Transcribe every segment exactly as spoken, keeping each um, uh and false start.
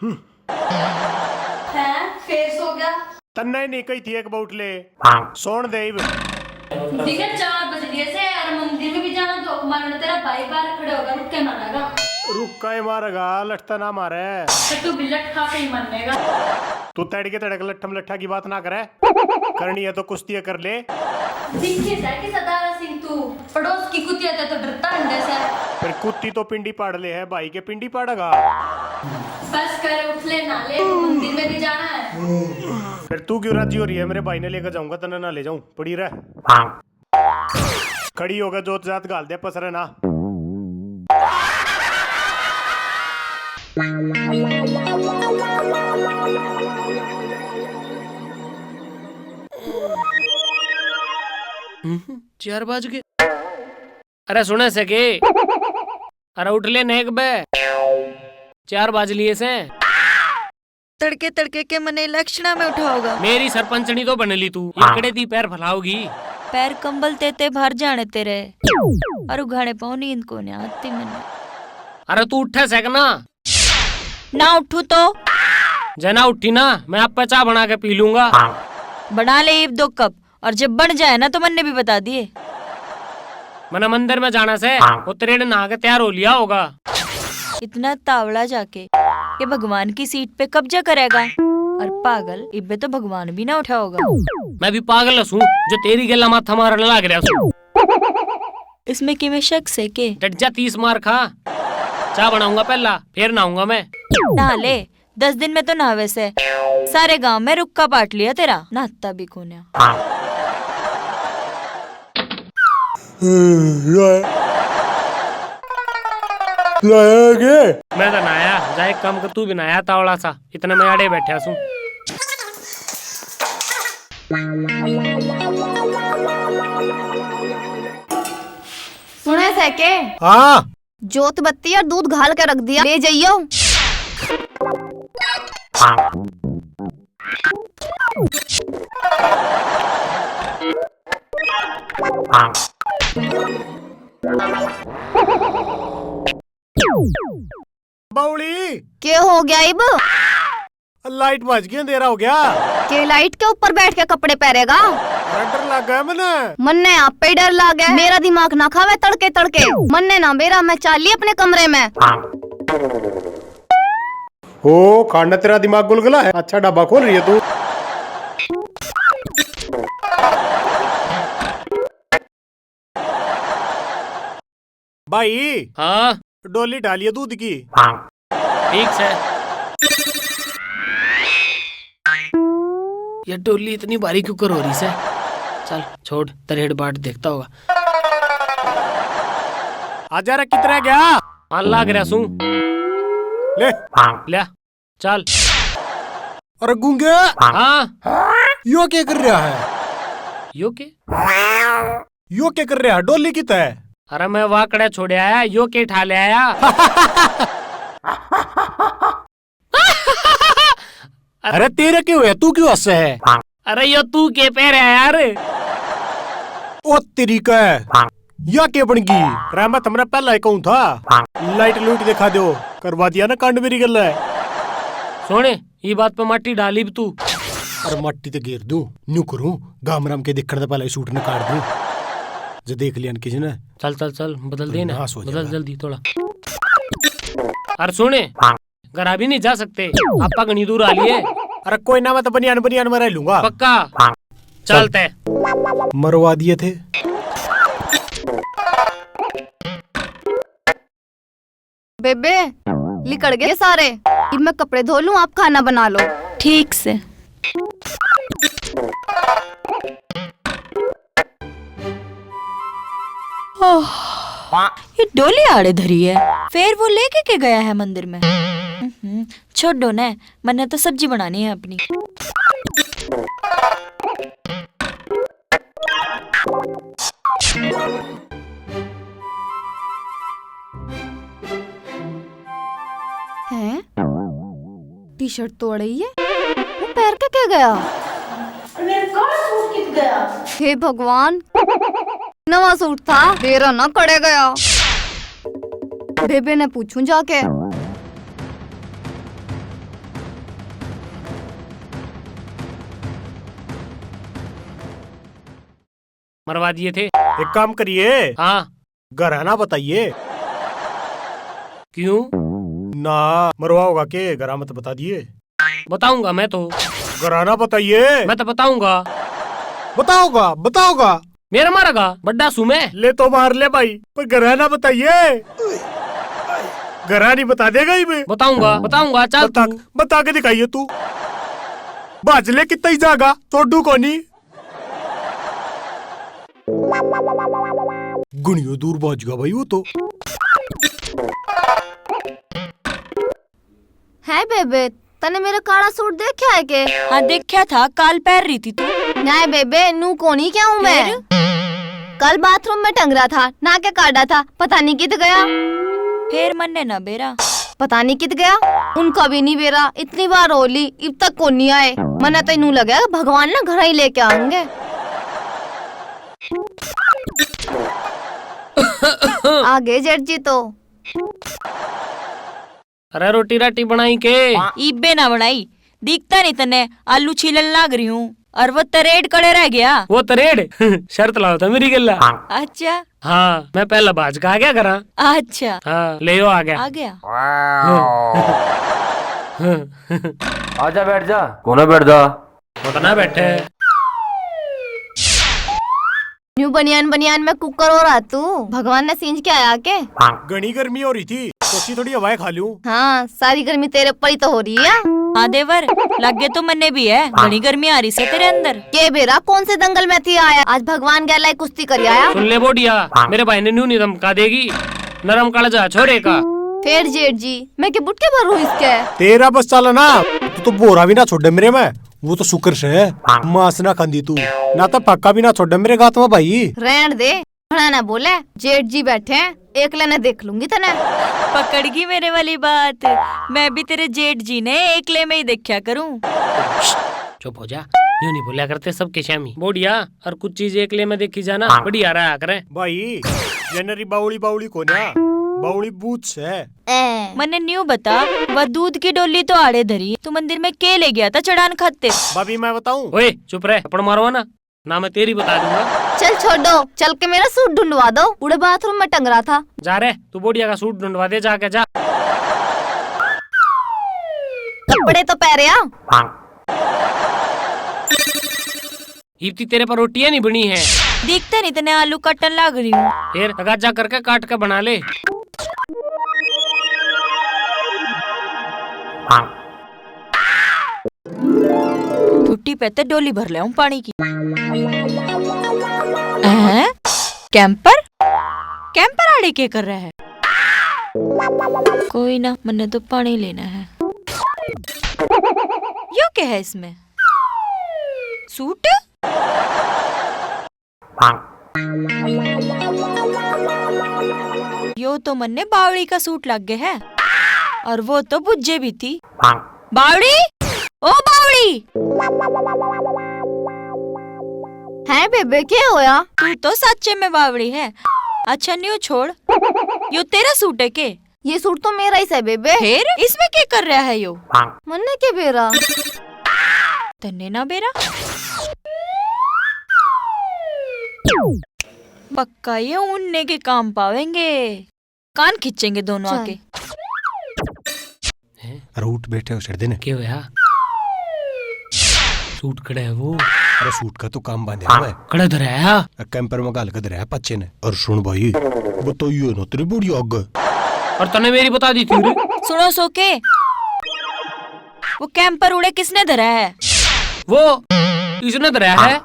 हैं, फिर सो गया? तन्ने ही नहीं कही थी एक बार उठ ले। सोन दे इब। दिखे चार बज लिए से यार, मंदिर में भी जाना, धोख मारने तेरा भाई बाहर खड़े होगा, रुक के मारेगा। रुक के मारेगा, लठता ना मारे। तो तू भी लठ खा के ही मरनेगा। तू तड़ के तड़क लट्ठम लट्ठा की बात ना करे। करनी है तो कुश्तियां कर ले। दिखे से कि सदारा सिंह तू, पड़ोस की कुतिया ते तो डरता अंडे से। फिर कुत्ती तो पिंडी पाड़ ले है, भाई के पिंडी पाड़ेगा। बस कर, उठ ले, नहा ले, मंदिर में भी जाना है। फिर तू क्यों राजी हो रही है? मेरे भाई ने लेकर जाऊंगा, तन्ने ना ले जाऊं, पड़ी रह। खड़ी होकर जोत जात घाल दे पसरे ना। हम्म, चार बाज गए। अरे सुने से के? अरे उठ ले नेक बे, चार बाज लिए से। तड़के तड़के के मने इलेक्शना में उठाओगा। मेरी सरपंचनी तो बन ली तू, इकड़े दी पैर फैलाओगी। पैर कंबल तेते भर जाने तेरे, और उघाड़े पाओ नींद को नहीं आती मने। अरे तू उठे से ना? ना उठू तो? जे ना उठी ना, मैं आपे चाय बना के पी लूंगा। बना ले इब दो कप, और जब बन जाए ना तो मन्ने भी बता दिए। मने मंदिर में जाना से, वो तेरे नहा के तैयार हो लिया होगा। इतना तावड़ा जाके ये भगवान की सीट पे कब्जा करेगा। और पागल, इब्बे तो भगवान भी ना उठा होगा। मैं भी पागल हूँ जो तेरी गल्ला माथा मारने लाग रहा हूँ। इसमें किमें शक से के? डट जा, तीस मार खा। चाय बनाऊंगा पहला, फिर नहाऊंगा मैं। नहा ले, दस दिन में तो नहावे से। सारे गांव में रुक्का पाट लिया तेरा, नहाता भी कोन्या। लाया के? मैं तो नहाया, जा एक काम कर, तू भी नहाया तावड़ा सा, इतने मैं आड़े बैठा सूं। सुने से के? हाँ। जोत बत्ती और दूध घाल के रख दिया, ले जाइयो। बावली। के हो गया इब? लाइट भज गई, अंधेरा हो गया। के लाइट के ऊपर बैठ के कपड़े पहरेगा? अरे डर लग गया मन्ने। मन्ने आप पे ही डर लग गया। मेरा दिमाग ना खावे तड़के तड़के। मन्ने ना बेरा, मैं चाली अपने कमरे में। ओ खांडा, तेरा दिमाग गुलगुला है। अच्छा ढाबा खोल रही है तू। भाई। हाँ। डोली डालिए दूध की। ठीक से। ये डोली इतनी भारी क्यों कर हो रही से? चल छोड़, तेरे हेड बाट देखता होगा। आजा रे, कितना गया? हाँ, लाग रहा सूं। ले। ले। चल। अरे गूंगे। हाँ। यो के कर रहा है? यो के? यो के कर रहा है? डोली कित है? अरे मैं वाकड़ा छोड़ आया, यो के ठा ले आया? अरे तेरे के होया, तू क्यों हंसे है? अरे यो तू के पहरे है यार? ओ तेरी का, या के बन गई? अरे मैं तुमने पहला ही कहूं था, लाइट लूट दिखा दो, करवा दिया ना कांड मेरी गल है। सुन, ये बात पे माटी डाली भी तू। अरे माटी ते घेर दूं, न्यू करूं, गाम राम के देखण ते पहले ही सूट निकाल दूं। जे देख लिया न किसी ने। चल चल चल, बदल दे ना, नाश हो बदल जाएगा। जल्दी थोड़ा। अरे सुन, घर अभी नहीं जा सकते, आपा घणी दूर आ लिए। अरे कोई ना, मैं तो बनियान बनियान में रह लूंगा। पक्का? चल। चलते। मरवा दिए थे। बेबे, लिकड़ गए सारे। इब मैं कपड़े धो लूं, आप खाना बना लो। ठीक से। ओह, ये डोली आड़े धरी है, फिर वो लेके के गया है मंदिर में? हम्म, छोड़ो ने, मन्ने तो सब्जी बनानी है अपनी। हैं? टी शर्ट तो अड़े ही है, वो पहन के क्या गया? और मेरा काला सूट कित गया? हे भगवान, नवा सूट था, मेरा ना कड़े गया। बेबे ने पूछूं जाके। मरवा दिए थे। एक काम करिए। हाँ। घर है ना बताइए। क्यों? ना, मरवाओगा के, घर मत बता दिए। बताऊंगा मैं तो। घर ना बताइए। मैं तो बताऊंगा। बताओगा, बताओगा। मेरा मारेगा, बड्डा सू मैं। ले तो मार ले भाई, पर घर ना बताइए। घर नहीं बता देगा ही मैं। बताऊंगा, बताऊंगा, चल बता, तू। बता के दिखाइए तू। बाज ले कितना ही जागा, तोड़ू कोनी। घणियो दूर भाज गया भाई वो तो। है बेबे, तने मेरा काला सूट देखा है के? हाँ, देखा था, काल पहन रही थी तू। नहीं बेबे, नू कोनी क्या हूँ मैं? फिर? कल बाथरूम में टंग रहा था, ना के काटा था, पता नहीं कित गया। फिर मन्ने ना बेरा। पता नहीं कित गया, उनका भी नहीं बेरा। इतनी बार हो ली, इब तक कोनी आए। मन्ने तो नू लगे भगवान ना घर ही लेके आएंगे। आ गए जेठ जी तो। अरे रोटी राटी बनाई के? इब्बे ना बनाई, दिखता नहीं तन्ने, आलू छीलन लाग रही हूँ। और वो तरेड कड़े रह गया। वो तरेड? शर्त लाओ था मेरी गल्ला। अच्छा। हाँ, मैं पहला भाज का आ गया करा। अच्छा। हाँ, ले यो आ गया। आ गया। हाँ। आजा बैठ जा। कोना बैठ जा। उतना बैठे। न्यू बनियान बनियान में कुकर हो रहा तू, भगवान ने सींच के आया के? घनी गर्मी हो रही थी, सोची थोड़ी हवाएं खा लूं। हाँ, सारी गर्मी तेरे पर ही तो हो रही है। हाँ देवर, लगे तो मन्ने भी है, घनी गर्मी आ रही से तेरे अंदर। के बेरा, कौन से दंगल में थी आया, आज भगवान गैला ही कुश्ती कर आया। सुन ले बोडिया, मेरे भाई ने न्यू नहीं धमका देगी, नरम कालजा छोरे का। फिर जेठ जी, मैं के बुटके भरूं इसके? तेरा बस चला ना, तू तो बोरा भी ना छोड़े मेरे में। वो तो शुक्र से मांस ना खांदी तू, ना तो फाका भी ना छोड़े मेरे गात में भाई। रहन दे, घणा ना बोले, जेठ जी बैठे हैं, एकले ने देख लूंगी तने। पकड़ गई मेरे वाली बात, मैं भी तेरे जेठ जी ने एकले में ही देखा करूं। चुप हो जा, यूं नहीं बोला करते सबके सामने। बोडिया, और कुछ चीज एकले में देखी जाना, बढ़िया रहा करे। भाई, ये नरी बावली बावली कोन्या, बावली बूथ से। ए। मन्ने न्यू बता, वह दूध की डोली तो आड़े धरी, तू मंदिर में के ले गया था चढ़ान खाते? भाभी, मैं बताऊं? ओए, चुप रह, थप्पड़ मारवा ना, ना मैं तेरी बता दूंगा। चल छोड़ो, चल के मेरा सूट ढूंढवा दो, उड़े बाथरूम में टंग रहा था। जा रे, तू बोडिया का सूट ढूंढवा दे, जाके जा। कपड़े तो पहरे आ। इतनी तेरे पर रोटियां नहीं बनी है। देखते नहीं तने आलू काटन लाग रही हूँ। फिर तगाजा करके काट के बना ले। टूटी पे ते डोली भर ले हूँ पानी की। हैं? कैंपर? कैंपर आड़े के कर रहा है? कोई ना, मन्ने तो पानी लेना है। यो क्या है इसमें? सूट? यो तो मन्ने बावड़ी का सूट लग गया है, और वो तो बुज्जे भी थी। बावड़ी, ओ बावड़ी! हैं बेबे, के होया? तू तो सच्चे में बावड़ी है। अच्छा न्यू छोड़, यो तेरा सूट है के? ये सूट तो मेरा ही सै बेबे। फिर इसमें के कर रहा है यो? मन्ने के बेरा? तन्ने ना बेरा। पक्का ये उनने के काम पावेंगे, कान खींचेंगे दोनों चल। आके। हैं? अरे उठ बैठे हो, सर देने। के होया? सूट कड़े है वो? अरे सूट का तो काम बांधे हुआ है। कड़े धरा है? अरे कैंपर में घाल के धरा है पाछे ने। और सुन भाई, बताइयो ना तेरी बूढ़ी आगे। और तने मेरी बता दी थी रे। सुनो सोके, वो कैंपर उड़े किसने धरा है? वो इसने धरा है।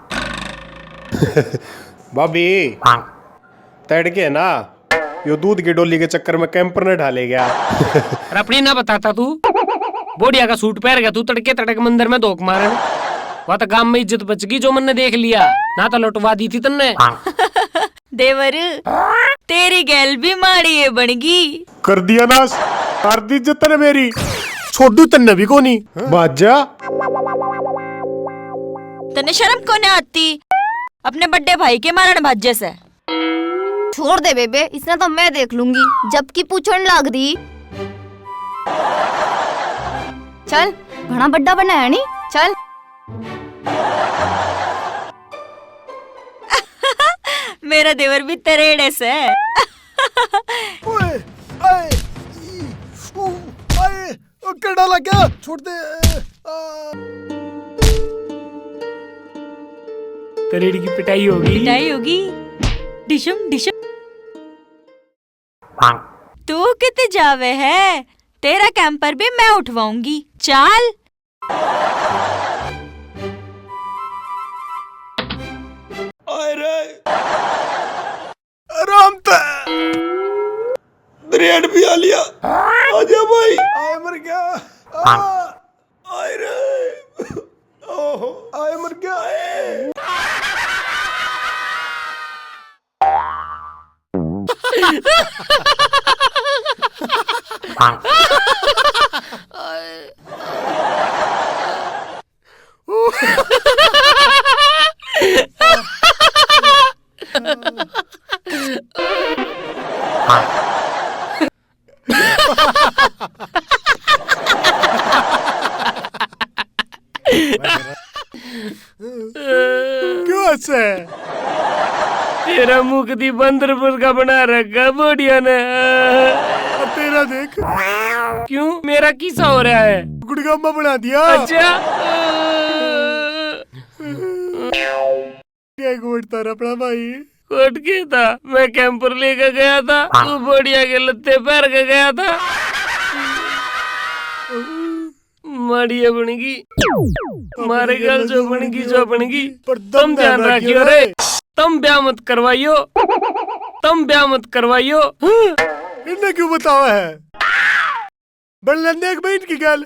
भाभी, तड़के है ना, यो दूध की डोली के चक्कर में कैंपर ने ढाले गया। अरे अपनी ना बताता तू, बोडिया का सूट पहन गया तू, तड़के तड़के मंदिर में धोक मारन। वह तो गांव में इज्जत बच गई जो मन्ने देख लिया, ना तो लुटवा दी थी तन्ने। देवर, तेरी गैल भी माड़ी है बनगी। कर दिया नाश, कर दी इज्जत तन्ने मेरी, छोड़ू तन्ने भी कोनी। भाग जा। तन्ने शर्म कोनी आती, अपने बड़े भाई के मारण भाजे से। छोड़ दे बेबे, इसने तो मैं देख लूंगी, जबकि पूछण लाग रही। चल, घणा बड्डा बना है नी, चल। मेरा देवर भी तेरे एड़े से। ओए, आए, ई, ऊ, आए, ओ, करड़ा लग गया, छोड़ दे। आ। करेड़ी की पिटाई होगी। पिटाई होगी। डिशम, डिशम। तू कित जावे है? तेरा कैंपर भी मैं उठवाऊंगी। चाल। आए रे। आराम ते। ब्रेड भी आ लिया। आजा भाई। आए मर गया। आ, आए रे। ओहो, आए मर गया। क्यों हंसे? तेरा मुख दी बंदर मुर्गा बना रखा बोडिया ने। और तेरा देख। क्यों, मेरा किसा हो रहा है? गुड़गामा बना दिया। अच्छा। क्या गोट तारा अपना भाई? कोट के था, मैं कैंपर लेके गया था, तू बोडिया के लत्ते पहन के गया था। माड़िया बनेगी, मारे गल जो बनेगी, जो बनेगी, पर तुम ध्यान रखियो रे, तुम ब्याह मत करवाइयो, तुम ब्याह मत करवाइयो। इनने क्यों बतावा है? बन लेंदे एक बहन की गल।